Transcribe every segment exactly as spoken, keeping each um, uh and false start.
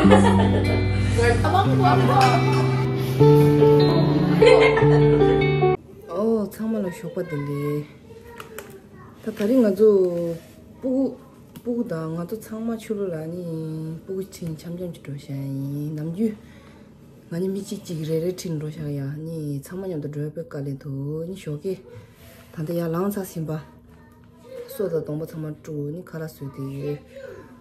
ཨོ། ཚང་མ་ལ་ཞོགས་པ་བདེ་ལེགས། ད་དེ་རིང་ང་ཚོ་སྤུ་གུ་སྤུ་གུ་དང་ང་ཚོ་ཚང་མ་ཕྱི་ལོགས་ལ་ནི་སྤུ་གུ་ཁྲིད་འཆམ་འཆམ་གྱི་འགྲོ་བཞག་ཡིན། ནམ་རྒྱུན་ང་ནི་མི་གཅིག་གཅིག་རེ་རེ་ཁྲིད་འགྲོ་བཞག་ཡ། ནི་ཚང་མ་མཉམ་དུ་འགྲོ་ཡ་དཔེ་དཀའ་ལས་འདུག། ནི་ཞོགས་ཀས་ད་ལྟ་ཡར་ལངས་ཚར་ཟིན་པ། སོ་དང་སྡོང་པོ་ཚང་མ་བཀྲུས། ནི་ཁ་ལག་བཟོས་ཏེ་ཡོད།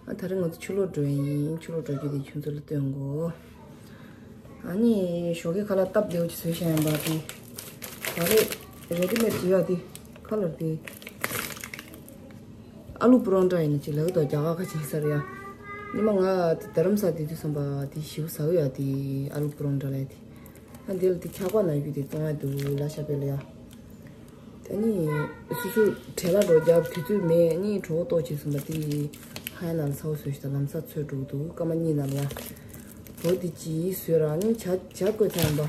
ཨ། དེ་རིང་ང་ཚོ་ཕྱི་ལོགས་འགྲོ་ཡ་ཡིན། ཕྱི་ལོགས་འགྲོ་རྒྱུ་དེ་ཁྱོད་ཚོ་ལ་སྟོན་དགོས། ཨ་ནི་ཞོགས་ཀས་ཁ་ལག་སྟབས་བདེ་བོ་ཅིག་བཟོས་བཞག་ཡིན་པ་དེ། ད་རེས་རེ་ཌི་མེཌ་བྲིས་ཡ་དེ་ཁ་ལག་དེ། ཨ་ལུ་པོ་རོང་ཊ་ཡིན་ན་ཅིག་ལབ་ཀྱི་འདུག། རྒྱ་གར་ཁ་ཅིག་ཟེར་ཡ། ཉི་མ་ང་དེ་རྡ་རམ་ས་དེ་དུས་ཙམ་པ་དེ་ཞིའུ་ཟ་གི་ཡ་དེ། ཨ་ལུ་པོ་རོང་ཊ་ལ་དེ། ཨ། འདི་ལ་དེ་འཁྱག་པ་ན་རྒྱུ་དེ་གཏོང་ཡ་འདུག་ལ་ཤ་པེ་ལ་ཡ། དེ་ནི་སོ་སོ་གྲལ་ལ་འགྲོ་རྒྱབ་དུས་ཚོད་མེད། ནི་གྲོད་ཁོག་ལྟོགས་བྱས་སོང་པ་དེ། ཧ་ཡ་ན་ལ་ཚ་བོ་བཟོས་ཤིག་ད་ལམ་སང་ཚོས་འགྲོ་གི་འདུག། སྐར་མ་གཉིས་ནང་ལ་ཡ། འོ་དེ་ཅིག་བཟོས་ར། ནི་ཇ་ཇ་བསྐོལ་ཚར་ཡིན་པ།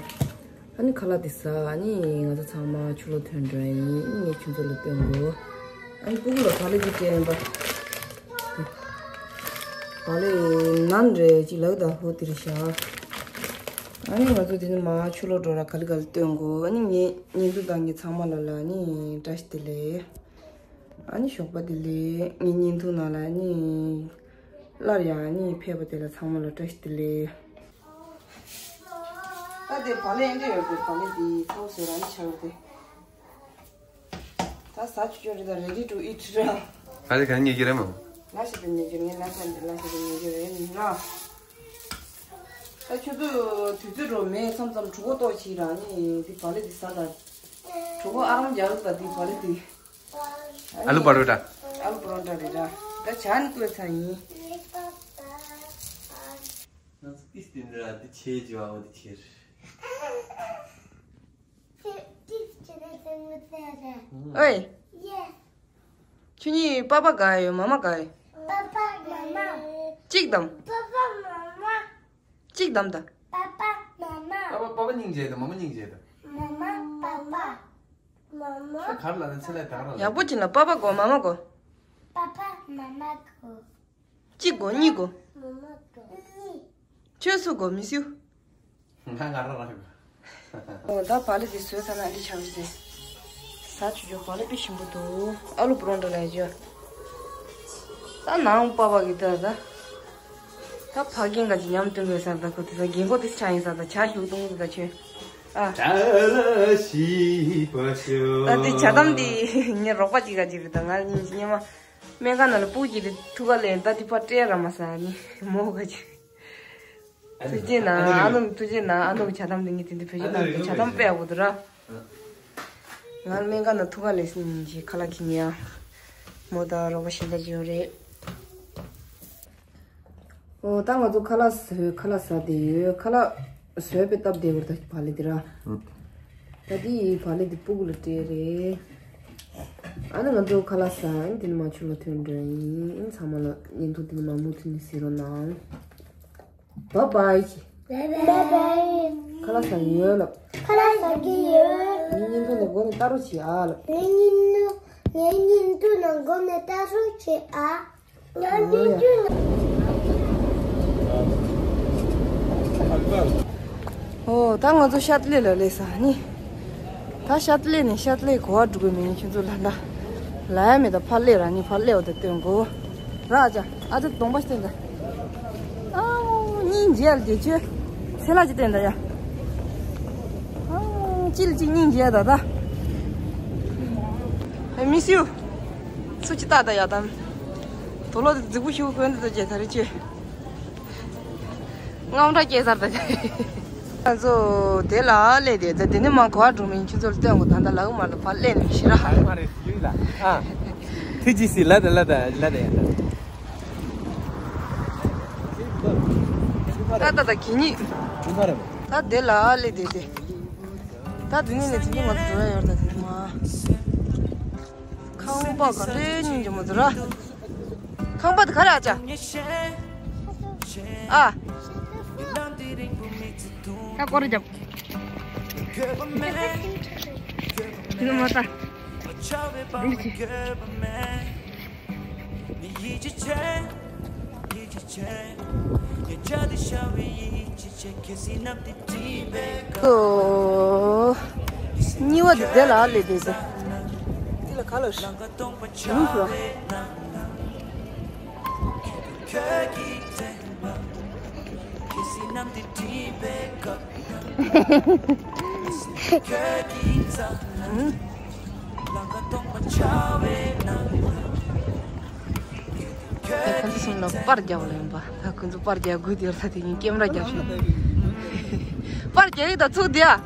ཨ་ནི་ཁ་ལག་དེ་ཟ། ཨ་ནི་ང་ཚོ་ཚང་མ་ཕྱི་ལོགས་ཐོན་འགྲོ་ཡ་ཡིན། ཨ་ནི་ངས་ཁྱོད་ཚོ་ལ་སྟོན་དགོས། ཨ་ནི་སྤུ་གུ་ལ་བག་ལེབ་ཅིག་སྤྲད་ཡིན་པ། བག་ལེབ་ནན་རེད་ཅིག་ལབ་ཀྱི་འདུག། འོ་དེ་རེད་ཤག། ཨ་ནི་ང་ཚོ་དེ་ནས་མར་ཕྱི་ལོགས་འགྲོ་ར། ག་ལེ་ག་ལེ་སྟོན་དགོས། ཨ་ནི་ངའི་བརྙན་ཐུང་ལྟ་མཁན་ཚང་མ་ལ་ལ་ནི་བཀྲ་ཤིས་བདེ་ལེགས། ཨ་ནི་ཞོགས་པ་བདེ་ལེགས། ངའི་བརྙན་ཐུང་ནང་ལ་ནི་སླར་ཡང་ནི་ཕེབས་པ་དེ་ལ་ཚང་མ་ལ་བཀྲ་ཤིས་བདེ་ལེགས། ད་དེ་བག་ལེབ་ཨེ་འདྲ་ཡོད་པའི་བག་ལེབ་དེ་ཚ་བོ་བཟོས་ར། ནི་ཆ་བོ་དེ། ད་ཟ་ཆོག་ཆོག་རེད། ད་ready to eat་ར། ཨ་ལེ་ག་ཉེ་གི་རེད་མོ། ལ་ཤ་དེ་ཉེ་གི་རེད། ངས་ལ་ཤ་དེ་ལ་ཤ་དེ་ཉེ་གི་རེད་ནི་ར། ད་ཁྱོད་ཚོ་དུས་ཚོད་འགྲོ་མེད་མཚམས་མཚམས་གྲོད་ཁོག་ལྟོགས་ཤིག་ར། ནི་དེ་བག་ལེབ་དེ་ཟ་ད། གྲོད་ཁོག་ཨ་རམ་རྒྱག་ད་དེ་བག་ལེབ་དེ། ཨ་ལུ་པ་རོ་ཊ། ཨ་ལུ་པ་རོ་ཊ་རེད་ར། ད་ཇ་ནི་བསྐོལ་ཚར་ཡིན། ང་ཚོ་ཏིས་ཏིན་ར་དེ་ཆེ་ཇི་བ་འོ་དེ་ཆེ་རེད། ཨོའི། ཁྱོད་གཉིས་པ་པ་ག་ཡོད། མ་མ་ག་ཡོད། པ་པ་མ་མ། གཅིག་དམ། པ་པ་མ་མ། གཅིག་དམ་ད། པ་པ་མ་མ། པ་པ་པ་པ་སྙིང་རྗེ་དང་མ་མ་སྙིང་རྗེ་དང་། མ་མ་པ་པ། མ་མ། ཁྱོད་ག་རེ་ལབ་ན་ཚེ་ལས་ད་ག་རེ་ལབ། ཡག་པོ་བྱས་ན་པ་པ་གོ། མ་མ་གོ། པ་པ་མ་མ་གོ། གཅིག་གོ། གཉིས་གོ། མ་མ་གོ། གཉིས། ཁྱོད་སུ་གོ། མི་སུ། ང་ང་རང་རང་གོ། འོ་ད་བག་ལེབ་དེ་བཟོས་ཚར་ན་འདི་ཆགས་ཏེ། ཟ་ཆོག་ཆོག། བག་ལེབ་དཔེ་ཞིམ་པོ་འདུག། ཨ་ལུ་པ་རོ་ཊ་ལ་ཡོད། ད་ནང་པ་པ་གི་ད་ད། ད་ཕ་རྒན་ག་ཅིག་མཉམ་སྟོན་དགོས་ས། ད་ཁོ་དེ་ད་རྒན་གོག་དེ་ཆགས་ཡིན་ས། ད་ཇ་ཞུགས་གཏོང་གི་ད་ཁྱོད། ཨ། ད་དེ་ཇ་དམ་དེ་ངའི་རོགས་པ་གཅིག་ག་ཅིག་རེད། ད་ང་གཉིས་སྙེ་མ། སྨན་ཁང་ནང་ལ་སྤུ་གུ་གཅིག་དེ་ཐུག་ག་ལེན། ད་དེ་ཕར་སྤྲད་ར་མ་ཟ་ནི་མོ་ག་ཅིག། ཐུགས་རྗེ་གནང་། ཨ་ནུ་ཐུགས་རྗེ་གནང་། ཨ་ནུ་ཇ་དམ་དེ་ངས་དེ་འདྲ་བེད་སྤྱོད་གནང་དུས་ཇ་དམ་དཔེ་ཡག་པོ་འདུག་ར། ང་སྨན་ཁང་ནང་ཐུག་ག་ལེན་ཟིན་ཞིག་ཁ་ལག་ཁྱེར་ཉེ་ཡ། མོ་དང་རོགས་པ་གཞན་དག་ཅིག་ཡོད་རེད། འོ་ད་ང་ཚོ་ཁ་ལག་བཟོས། ཁ་ལག་ཟ་བསྡད་ཡོད། ཁ་ལག་བཟོས་པའི་སྟབས་བདེ་བོར་ད་བག་ལེབ་དེ་ར། ད་དེ་བག་ལེབ་དེ་སྤུ་གུ་ལ་སྤྲད་རེད། ཨ་ནི་ང་ཚོ་ཁ་ལག་ཟ། ཨ་ནི་དེ་ནས་མར་ཕྱི་ལོགས་ཐོན་འགྲོ་ཡིན། ཚང་མ་ལ་བརྙན་ཐུང་དེ་ནས་མར་མུ་མཐུད་ནས་གཟིགས་རོགས་གནང་། བཱའི་བཱའི། བཱའི་བཱའི། ཁ་ལག་ཟ་གི་ཡོད་ལབ། ཁ་ལག་ཟ་གི་ཡོད། ངའི་བརྙན་ཐུང་ནས་མགོ་ནས་ལྟ་རོགས་བྱེད་ཨ་ལབ། ངའི་བརྙན་ཐུང་། ངའི་བརྙན་ཐུང་ནས་མགོ་ནས་ལྟ་རོགས་བྱེད་ཨ། ངའི་བརྙན་ཐུང་ནས། འོ་ད་ང་ཚོ་ཤར་ཏི་ལེ་ལ་སླེབས་ས་ནི། ད་ཤར་ཏི་ལེ་ནས་ཤར་ཏི་ལེ་ག་པར་འགྲོ་དགོས་མིན་ཁྱོད་ཚོ་ལ་ལ་ལ་ཡ་མེད། ད་ཕར་སླེབས་ར། ནི་ཕར་སླེབས་པ་དེ་སྟོན་དགོས་ར། ཨ་ཅག། ཨ་ཅག་གདོང་པ་སྟོན་ད། ཨའོ་སྙིང་རྗེ་ལ་དེ་ཁྱོད་ཚེ་ལ་ཅི་སྟོན་ད་ཡ། ཨའོ་ཅི་ལ་ཅི་སྙིང་རྗེ་ད་ད། I miss you། སུ་ཅི་ལྟ་ད་ཡ་དམ། དོ་ལོ་དེ་རྫིག་པོ་ཞིག་གོན་དུ་ད་ཅེ་ད་རེ་ཁྱོད། རྔམ་སྐྲག་སྐྱེས་ཚར་ད། ང་ཚོ་དེ་ལ་སླེབས་ཏེ་ད་དེ་ནས་མར་ག་པར་འགྲོ་མིན་ཁྱོད་ཚོ་ལ་སྟོན་དགོས། ད་ལྟ་ལག་མ་ལ་ཕར་སླེབས་ནས་ཤི་ར། ཨ་མ་རེད་ཡུལ་ལ། ཨ། ཐི་ཇི་སི་ལ་ད་ལ་ད་ལ་ད་ཡ་ད། ད་ད་ད་གི་ཉི། ད་དེ་ལ་སླེབས་ཏེ་དེ། ད་དེ་ནས་ནས་དེ་ནས་ང་ཚོ་འགྲོ་ཡ་ཡོད་ད་དེ་ནས་མར། ཁང་པ་ག་འདྲའི་སྙིང་རྗེ་མོ་འདུག་ར། ཁང་པ་དེ་ག་རེ་ཨ་ཅག། ཨ། ད་སྐོར་ར་རྒྱབ། དེ་ནས་མར་ལྟ། འདི་ཅི། ཨོ། གཉིས་པ་དེ་དེ་ལ་སླེབས་དེ་ཟེར། འདི་ལ་ག་ལ་ཞུ། ལུས་སོ། ད་ཁ་ཚ་གསུམ་ལ་པར་རྒྱག་ལ་ཡོང་པ། ད་ཁོ་ཚོ་པར་རྒྱག་དགོས་དེར་ད་དེ་ཉིན་ཀེམ་ར་རྒྱག་ཤོག་པར་རྒྱག་ཡིག་ད་ཚུགས་དེ་ཨ།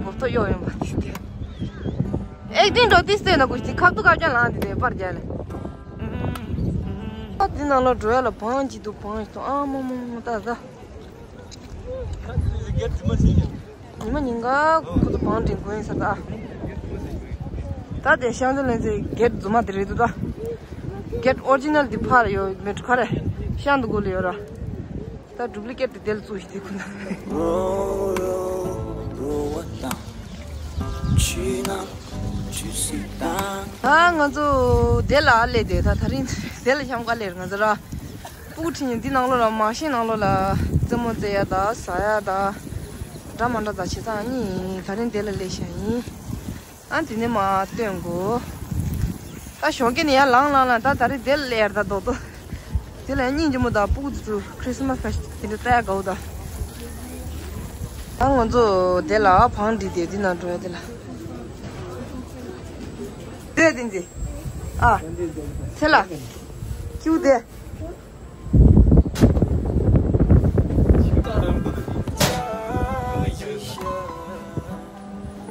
ངོ་ཐོག་གཡོག་ཡོང་པ་དེ་དེ། ཨེག་ཏིང་འགྲོ་ཏིས་ཏེ་ན་གོ་ཞིག་ཁག་ཏུ་ཁག་ཅན་ལངས་དེ་དེ་པར་རྒྱག་ལ། ཨ་དེ་ནང་ལ་འགྲོ་ཡ་ལ་བང་ཅི་འདུག་བང་ཞིག་ཏུ་ཨ་མ་མ་མ་ད་ད། ཉི་མ་ཉིན་ག་ཁོ་ཚོ་བང་འགྲིམ་དགོས་ཡིན་ས་ད། ད་དེ་ཤང་ཚོ་ལེན་ཚེ་གེད་རྫུན་མ་དེ་རེད་འདུག་ད། གེད་ཨོ་རི་ཇི་ནལ་དེ་ཕར་ཡོད་མེད་ག་རེ། ཤང་དུ་དགོས་ལ་ཡོད་ར། ད་ཌུབ་ལི་ཀེད་དེ་དེ་ལ་བཙུགས་ཤིག་དེ་ཁོ་ན། ད་ང་ཚོ་དེ་ལ་སླེབས་དེ་ད་ད་རིང་དེ་ལ་ཤང་ག་སླེབས་ང་ཚོ་ར། སྤུ་གུ་ཁྲིད་ནས་འདི་ནང་ལོགས་ལ་མ་ཤེས་ནང་ལོགས་ལ་རྩེད་མོ་རྩེ་ཡ་དང་ཟ་ཡ་དང་འདྲ་མ་འདྲ་དང་བྱེད་སྟངས་གཉིས་ཡིན། ད་རིང་དེ་ལ་སླེབས་ཤག་ཡིན། ཨ་དེ་ནས་མ་སྟོན་དགོས། ད་ཞོགས་ཀས་ནས་ཡར་ལངས་ལངས་ལངས་ད་ད་རིང་དེ་ལ་སླེབས་ཡར་ད་རྡོག་རྡོག་དེ་ལ་སྙིང་རྗེ་མོ་དང་སྤུ་གུ་དེ་ཚོ་ཁྲི་སི་མ་སི་ཁ་ཤས་དེ་འདྲ་ལྟ་ཡ་དགའ་བོ་དང་། ད་ང་ཚོ་དེ་ལ་བང་སྒྲིག་དེ་འདི་ནང་འགྲོ་ཡ་དེ་ལ། དེ་དེ་འདི། ཨ། ཚེ་ལ། ཁྱེའུ་དེ།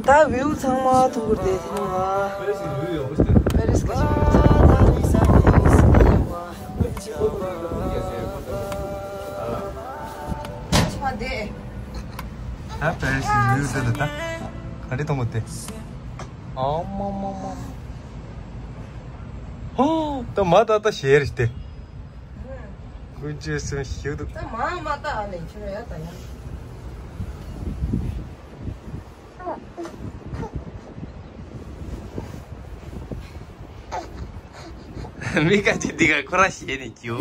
ད་བིའུ་ཚང་མ་ཐུག་གི་རེད་དེ་ནི་ང་། པེ་རིས་ག་ཞིག་བིའུ་ཚང་མ་ཐུག་གི་རེད། ཕ་དེ། ད་པེ་རིས་བིའུ་དེ་ལ་ད་ག་འདྲ་མཐོང་གི་དེ། ཨ་མ་མ་མ། ཧོ། ད་མ་ད་ད་ཞེ་རེད་དེ། ཀུན་སྤྱོད་སེམས་ཤིག་འདུག་ད་མ་མ་ད་ཨ་ལེ་ཁྱོད་ཡ་ད་ཡ། མི་ཁ་ཅིག་འདི་ག་ཁོ་རང་ཞེད་ནས་སྐྱོ།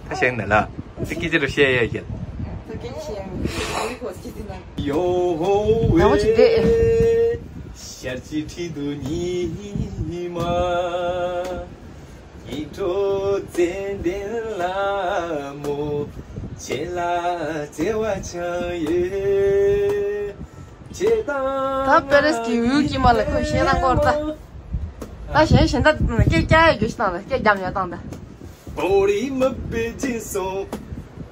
ད་ཞེད་ནས་ལ། ད་སྐད་ཆ་རུ་བཤད་ཡ་ཡ། ད་སྐད་ཆ་བཤད་ཡ་མི་འདུག་ཡོ་ཧོ་ཝེ། ཡག་པོ་ཅིག་བསྡད། ཞར་གྱི་ཁྲི་དུ་ཉི་མ། ཉི་གྲོགས་ཙན་དན་ལ་མོ། ཁྱེད་ལ་བརྩེ་བ་ཆང་ཡོད། ཁྱེད་དང་ད་པེ་རིས་ཀྱི་ཡུལ་གྱི་མ་ལ་ཁོས་ཤེས་ན་སྐོར་ད། ད་གཞན་གཞན་དག་སྐད་རྒྱག་ཡ་རྒྱུ་ཞིག་བཏང་ད་སྐད་རྒྱབ་ཡ་བཏང་ད། བོ་རི་མི་པེ་ཅིན་སོང་།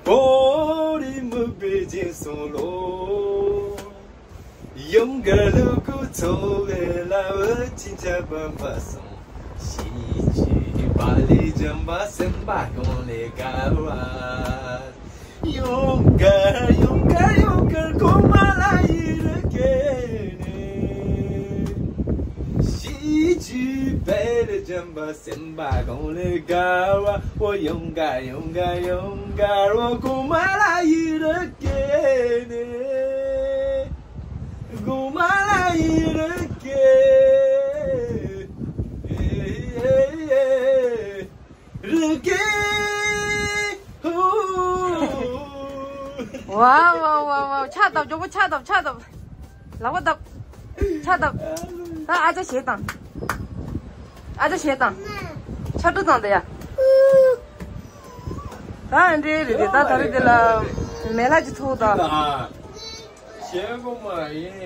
བོ་རི་མི་པེ་ཅིན་སོང་ལོ། ཡུམ་ག་ལུ་གུ་ཚོ་ལེ་ལ་བུ་ཅི་ཅ་པ་པ་སོང་། ཤི་ཅི་པ་ལི་ཇམ་པ་སེམས་པ་ཡོང་ལེ་ག་བ། ཡུམ་ག་ཡུམ་ག་ཡུམ་ག་གོ་མ་ལ་ཡི་ར་ཀེ་ནེ། ཤི་ཅི་པེ་ལི་ཇམ་པ་སེམས་པ་གོང་ལེ་ག་བ། འོ་ཡུམ་ག་ཡུམ་ག་ཡུམ་ག་རོ་གོ་མ་ལ་ཡི་ར་ཀེ་ནེ། གོ་མ་ལ་ཡི་ར་ཀེ། ར་ཀེ། ཧུ། ཝའོ་ཝའོ་ཝའོ་ཝའོ། ཕྱག་བརྡབ། མགྱོགས་པོ་ཕྱག་བརྡབ། ཕྱག་བརྡབ། ལག་པ་བརྡབ། ཕྱག་བརྡབ། ད་ཨ་ཅག་ཞེ་དང་། ཨ་ཅག་ཞེ་དང་། ཕྱག་དྲུག་དང་དེ་ཡ། ད་ཨ་འདྲེ་རེད་དེ་ད་ད་རེད་དེ་ལ་མེ་ལ་ཅི་ཐུག་ད། ཞེ་གོ་མ་ཡིན་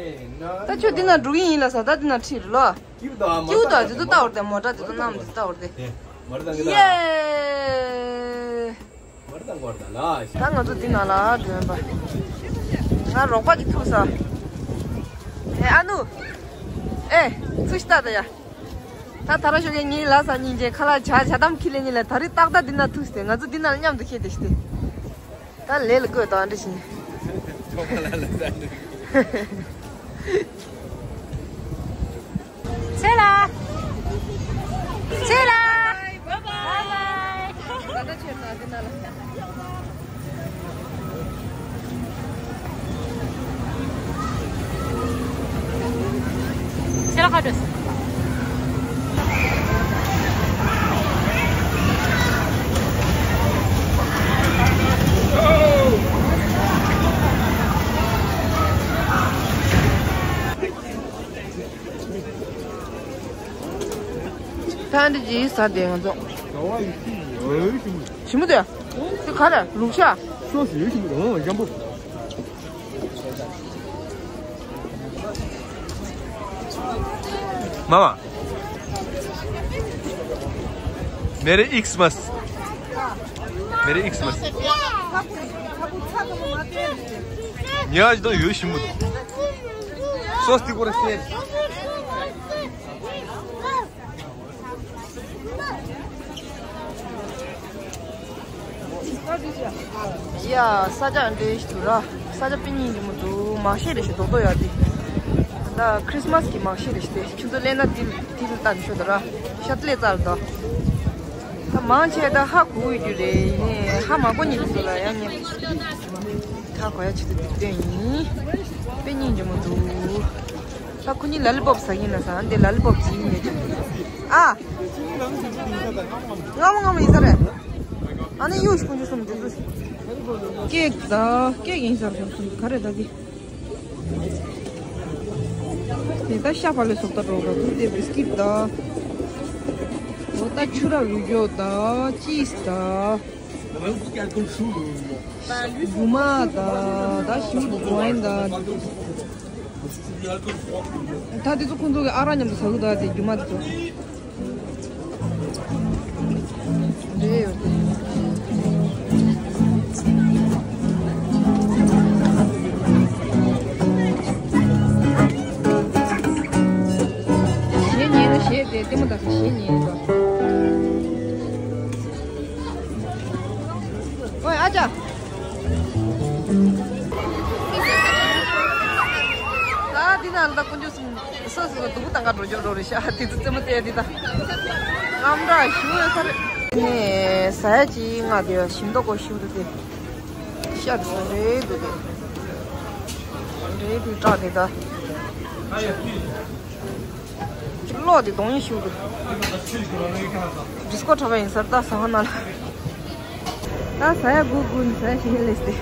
ན། ད་ཁྱོད་འདི་ན་འགྲོ་གི་ཡིན་ལ་ས་ད་འདི་ན་ཁྲིད་རེད་ལོ། ཀིའུ་ད་མ་ཀིའུ་ད་ད་དེ་ཚོ་ལྟ་བར་དེ་མོ་ཊ་དེ་ཚོ་གནམ་དེ་ལྟ་བར་དེ། མ་ད་གི་ད། ཡེ། མར་དང་གོར་དང་ལ། ད་ང་ཚོ་འདི་ནང་ལ་འགྲོ་ཡོང་པ། ང་རོགས་པ་གི་ཐུག་ས། ཨེ་ཨ་ནུ། ཨེ། ཚུར་ཤི་ད་ད་ཡ། ད་ད་ར་ཤོག་གི་ངའི་ལ་ས་སྙིང་རྗེ་ཁ་ལག་བྱ་བྱ་དམ་ཁྱི་ལེ་གཉིས་ལ་ད་རི་ཏག་ཏག་འདི་ན་ཐུག་སྟེ་ང་ཚོ་འདི་ནང་ལ་མཉམ་དུ་ཁྱེར་ཏེ་ཤི་སྟེ། ད་ལས་ལ་བསྐོས་དང་འདྲི་བཞིན། ཐོག་མ་ལ་ལ་ས་འདི། ཚེ་ལ། ཚེ་ལ། བའི་བའི། ད་ལྟ་ཆེར་ན་འདི་ན་ལ། ཚེ་ལ་ཁ་བྲོས། འདི་ཅི་ཟ་དེ་ང་ཚོ། ཞིམ་པོ་དེ། དེ་ག་རེ་ལུག་ཤ། སོ་སོ་ཞིམ་པོ་དང་ཞིམ་པོ། मामा, मेरे एक्समस, मेरे एक्समस। ཉ་ཅི་དང་ཡོད་ཞིམ་པོ་དང་། སོ་སྟི་ཀོ་ར་སེ། ཡ། ས་ཆ་འདྲ་ཞིག་འདུག་ར། ས་ཆ་དཔེ་སྙིང་རྗེ་མོ་འདུག་མ་ཤེས་རེ་ཞིག་རྡོག་རྡོག་ཡོད་དེ། ད་ཁྲིས་མས་ཀྱི་མ་ཤེས་རེ་ཞིག་དེ་ཁྱོད་ཚོ་ལེན་ན་དེ་དེ་ལ་ལྟ་ནས་ཤོད་དོ་ར། ཤ་ཏི་ལེ་རྩ་ལ་དོ། ད་མང་ཆེ་ད་ཧ་གོ་ཡོད་རྒྱུ་རེད། ཡིན་ཧ་མ་གོ་མཁན་ཚོ་ལ་ཡང་ངས་ཧ་གོ་ཡ་ཆེད་དུ་འདི་སྟོན་ཡིན། དཔེ་སྙིང་རྗེ་མོ་འདུག་ད་ཁོ་གཉིས་ལ་ལི་པོབ་ཟ་གིན་ན་ཟ་འདི་ལ་ལི་པོབ་ཟིན་ཡོད་ཀྱང་། ཨ། ངམ་ངམ་ཡིན་ས་རེད། ཨ་ནི་གཡུ་ཞིག་ཀུན་ཅུ་སུམ་འདི་ཚོ། ཀེག་ད་ཀེག་ཡིན་ས་རེད་ག་རེ་ད་གི། དེ་ད་ཤ་བག་ལེབ་སོགས་ད་འགྲོ་ག་དེ་བིས་ཀིཊ་ད། འོ་ད་ཆུ་ར་རུ་ཡོ་ད་ཅིས་ད། རྒྱུ་མ་ད་ད་ཞིམ་པོ་ཝའིན་ད། ད་དེ་ཚོ་ཁོང་ཚོ་གི་ཨ་རག་མཉམ་དུ་ཟ་གི་འདུག་དེ་རྒྱུ་མ་དེ་ཚོ། རེད་ཡོད་དེ། ཞེ་ཉེན་ན་ཞེ་དེ་ལྟད་མོ་ད་ས་ཞེ་ཉེན་ད། ཨོའི་ཨ་ཅག་ད་འདི་ན་ལ་ད་དཀོན་མཆོག་གསུམ་སོ་སོ་སོ་སྡུག་པོ་བཏང་ག་འགྲོ་འཇོག་འགྲོ་རེད་ཤག་དེ་ཚོ་རྩེད་མོ་རྩེ་འདི་ད། རྔམ་དྲག་ཞུ་ཡོད་ས་རེད། ནས་ཟ་ཡ་ཅིག་ང་དེ་ཞིམ་མདོག་གོ་ཞུ་འདུག་དེ། ཤ་དེ་ཚོ་རེད་འདུག་དེ། རེད་འདུག་སྐྲག་དེ་ད། གློག་དེ་གདོང་ཡིན་ཞིག་འདུག་ཌི་སྐོ་འཁྲབ་པ་ཡིན་ས་རེད་ད་ཟ་ཁང་ནང་ལ། ད་ཟ་ཡ་དགོས་དགོས་ནི་ཟ་ཡ་ཞིག་ཡིན་ལེ་སྟེ།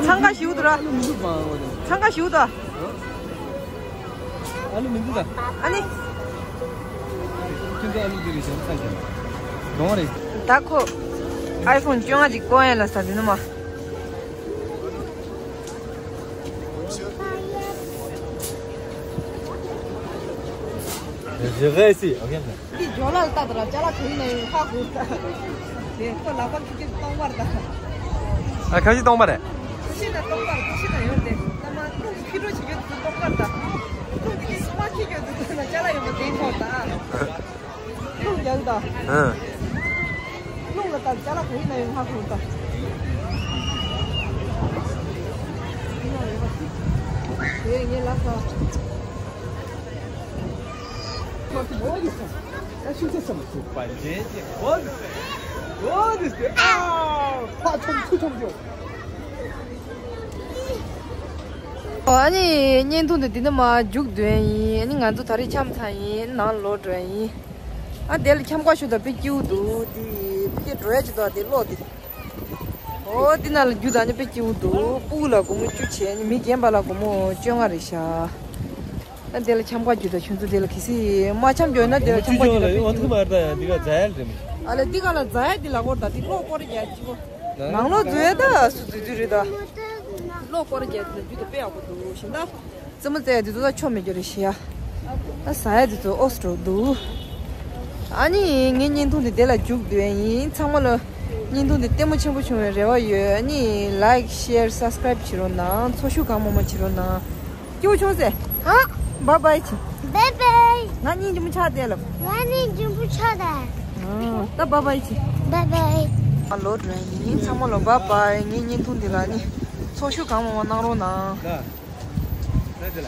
འཚང་ཁ་ཞིག་འདུག་ར། ཨ་ལུ་མི་འདུག་པ། འཚང་ཁ་ཞིག་འདུག་ཨ་ལུ་མི་འདུག་ད། ཨ་ནི། ཁྱོད་ཚོ་ཨ་ལུ་འདི་རེད་བྱས་ཚར་ཀྱང་། གདོང་རེད། ད་ཁོ། ཨའི་ཕོན་བཅོ་ལྔ་ཅིག་བསྐོར་ཡ་ལ་ཟ་དེ་ནི་མ། Je vais essayer, ok? འདི་ཇོ་ལ་ལྟ་དུ་ར་ཅ་ལག་ག་ཡིན་ན་ཡང་ཧ་གོ་ད། དེ་ཁོ་ལག་པ་ཁྱི་ཁྱི་སྟོང་པར་ད། ཨ་ཁ་ཤི་སྟོང་པ་རེད། ཁྱི་ཤི་ན་སྟོང་པར་ཁྱི་ཤི་ན་ཡོད་དེ་ད་མ་ཁྱི་ཁྲོ་བྱེད་རྒྱུ་དེ་སྟོང་པར་ད། ཁྱི་དེ་གི་སོ་མ་ཁྱི་རྒྱུ་དེ་ད་ན་ཅ་ལག་ཡོད་པ་དེ་ཁོ་ད། རླུང་རྒྱག་ད། ཨ། རླུང་ལ་ད་ཅ་ལག་ག་ཡིན་ན་ཡང་ཧ་གོ་ད། དེ་ངས་ལབ་ས། ཨ་ནི་བརྙན་ཐུང་འདི་འདི་ནས་མར་མཇུག་བསྡུ་ཡ་ཡིན། ཨ་ནི་ང་ཚོ་ད་རེས་འཁྱམས་ཚར་ཡིན། ནང་ལོག་འགྲོ་ཡ་ཡིན། ཨ་དེ་ལ་འཁྱམ་ག་ཤོག་ད་དཔེ་སྐྱིད་པོ་འདུག་འདི་ཕ་གིར་འགྲོ་ཡ་ཅིག་འདུག་དེ་གློག་འདི། ཨོ་འདི་ནང་ལ་རྒྱུ་ད་ནི་དཔེ་སྐྱིད་པོ་འདུག་སྤུ་གུ་ལ་སྒོར་མོ་བཅུ་བྱས། ཨ་ནི་མི་རྒན་པ་ལ་སྒོར་མོ་བཅོ་ལྔ་རེད་ཤག་ཨ་དེ་ལ་འཁྱམ་ག་རྒྱུ་ད་ཁྱོད་ཚོ་དེ་ལ་གལ་སྲིད་མ་འཁྱམ་རྒྱུ་ཡོད་ན་དེ་ལ་འཁྱམ་ག་རྒྱུ་ད་དཔེ་སྐྱིད་པོ་འདུག་ཨ་ལེ་འདི་ག་ལ་རྫ་ཡ་འདི་ལ་སྒོར་ད་འདི་གློག་སྐོར་རྒྱག་གཅིག་པོ། ནང་ལོགས་འཛུལ་ཡ་ད་སུ་འཛུལ་རྒྱུ་རེད་ད། གློག་སྐོར་རྒྱག་དེ་རྒྱུ་ད་དཔེ་ཡག་པོ་འདུག་ཤིང་ད། རྩེད་མོ་རྩེ་ཡ་དེ་ཚོ་ད་ཆོ་མེད་རྒྱུ་རེད་ཤི་ཡ། ད་ཟ་ཡ་དེ་ཚོ་ཨོ་སི་འགྲོ་འདུག་ཨ་ནི་ངའི་བརྙན་ཐུང་དེ་དེ་ལ་མཇུག་བསྡུ་ཡ་ཡིན། ཚང་མ་ལ་བརྙན་ཐུང་དེ་ལྟད་མོ་ཆེན་པོ་བྱུང་བའི་རེ་བ་ཡོད། ཨ་ནི་ལའིཀ་ཤེར་སབ་སི་ཀ་རེབ་བྱེད་རོགས་གནང་། ཚོགས་ཞུགས་གང་མང་མང་བྱེད་རོགས་གནང་། སྐྱིད་པོ་བྱུང་ཟེར། ཧ། བཱའི་བཱའི་བྱེད། བཱའི་བཱའི། ང་སྙིང་རྗེ་མོ་ཆགས་བསྡད་ལབ། ང་སྙིང་རྗེ་མོ་ཆགས་བསྡད། ཨ། ད་བཱའི་བཱའི་བྱེད། བཱའི་བཱའི། ང་ལོག་འགྲོ་ཡ་ཡིན། ཚང་མ་ལ་བཱའི་བཱའི། ངའི་བརྙན་ཐུང་འདི་ལ་ནི་ཚོགས་ཞུགས་གང་མང་མང་གནང་རོགས་གནང་། ལ། ལ་དེ་ལ།